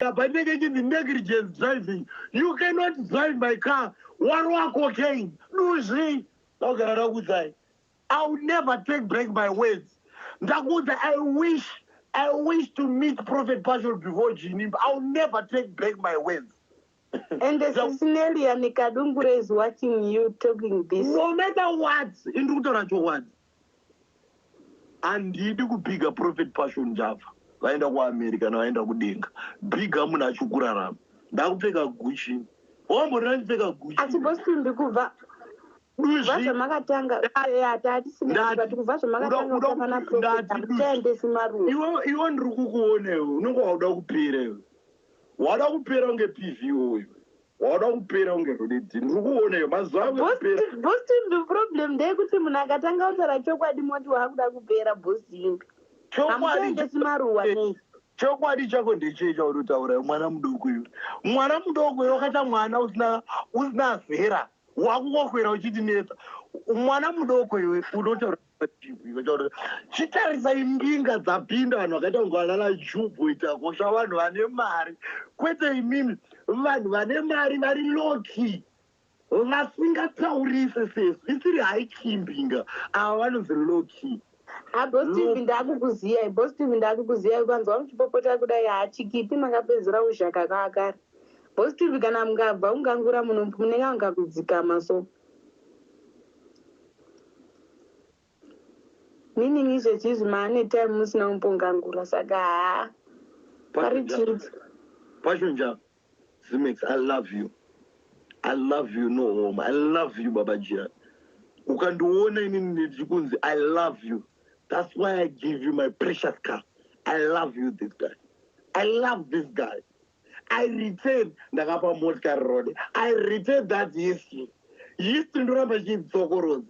Apa inenge ichinzi negligence driving. You cannot drive my car warwa cocaine, duzvi. Ndakugara ndakuudzai, I will never take back my words. Ndakuudza, I wish to meet Prophet Passion before Ginimbi. I will never take back my words. And Cecilia Nikadungure is watching you talking this. No matter what, indiri kutaura chokwadi. Handidi kubhiga Prophet Passion Java. Vaenda kuAmerica navaenda kudenga. Bhiga munhu achikurarama. Ndakupfeka Gucci, wambonira ndipfeka Gucci. Asi Boss Twimbi, kubva Duzvi. zvamakatanga, tatisina, Ndati. but kubva zvamakatanga Uda kutamba naProphet, ndati. hamuchaendesi maruva. Iwe ndiri kukuona iwe, unenge wauda kupera. Iwe wauda kupera kunge PVO. Iwe wauda kupera kunge rodedzi. Ndiri kuona iwe, mazuva ako ekupera. Boss Twimbi, problem ndeyekuti munhu akatanga kutaura chokwadi, moti waakuda kupera. Boss Twimbi, Chokwadi. hamuchaendesi maruva nei? Chokwadi chako ndechei chauri kutaura, mwana mudoko iwe? Mwana mudoko iwe, wakaita mwana usina zera, wakungokwera uchitinetsa. Mwana mudoko iwe, unotaura. Chitarisai mbinga dzapinda, vanhu vakaita kunge vanana Jubho itakosha, vanhu vane mari, kwete imimi. Vanhu vane mari vari low-key, vasingataurise sesu, isiri high-key mbinga. Ava vanonzi low-key. ABoss Twimbi, ndakukuziyai. Boss Twimbi, ndakukuziyai. Ukanzwa muchipopota kudai, hachikipi makapedzera uzhaka kakare. Boss Twimbi, kana mungabva ungangura, munenge angakudzikama. So meaning izvezvizvi maane time musina kumbongangura, saka haa, pari truth. Passion Java, Zimex, I love you. I love you, no home. I love you, Baba Jia. Ukandiona inini ndichikunzi I love you. That's why I give you my precious car. I love you, this guy. I love this guy. I return ndakapa motikari road. I return that history. History ndoramba chiidzokorodza.